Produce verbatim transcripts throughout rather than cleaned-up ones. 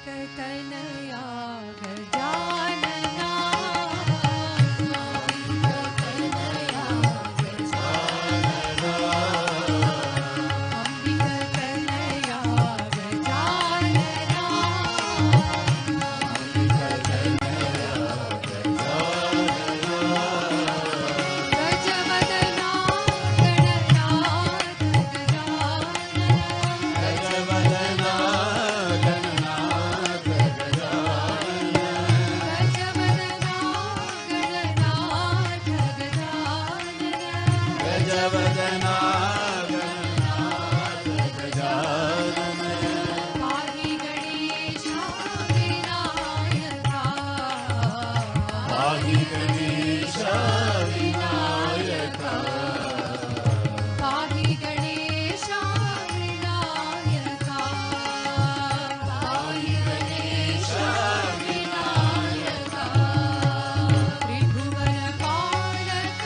Katanaya gajanana, Katanaya gajanana, Ambika Tanaya gajanana, Ambika Tanaya gajanana, Gajavadana Gananatha gajanana. पाहि गणेशा विनायका। पाहि गणेशा विनायका। पाहि गणेशा विनायका। पाहि गणेशा विनायका। त्रिभुवन पालक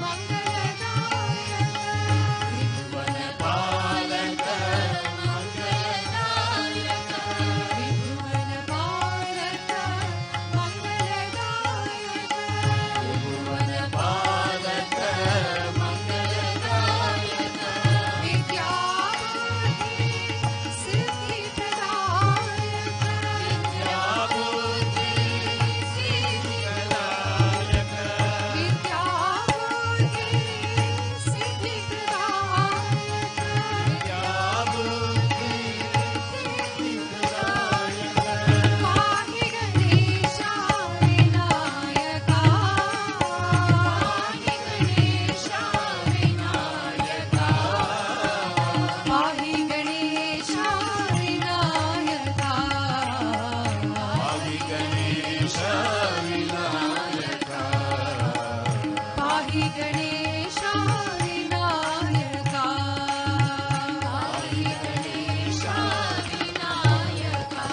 मंगलदायक। त्रिभुवन पालक मंगलदायक। त्रिभुवन पालक पाहि गणेशा विनायका। पाहि गणेशा विनायका। पाहि गणेशा विनायका। पाहि गणेशा विनायका। पाहि गणेशा विनायका। पाहि गणेशा विनायका।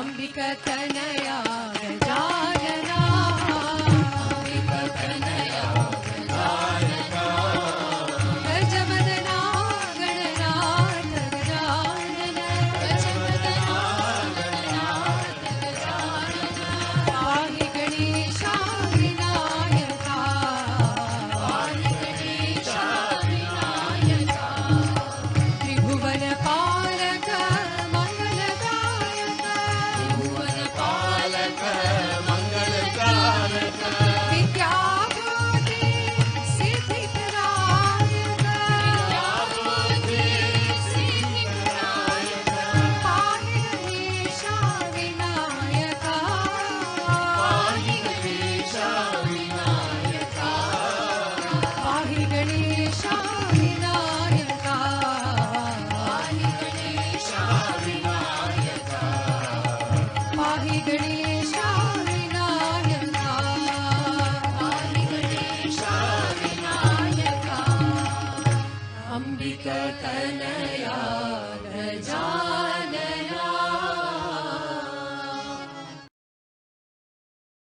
अम्बिका तनया गजानना। अम्बिका तनया गजानना। गजवदना गणनाथ गजानन। गजवदना गणनाथ पाहि गणेशा विनायका। पाहि गणेशा विनायका। त्रिभुवन पालक मंगलदायक। त्रिभुवन पालक मंगलदायक। विद्या बुद्धि सिद्धि प्रदायक। विद्या बुद्धि सिद्धि प्रदायक। पाहि गणेशा विनायका। पाहि गणेशा विनायका। पाहि गणेशा विनायका। पाहि गणेशा विनायका। पाहि गणेशा विनायका। पाहि गणेशा विनायका। अम्बिका तनया गजानन।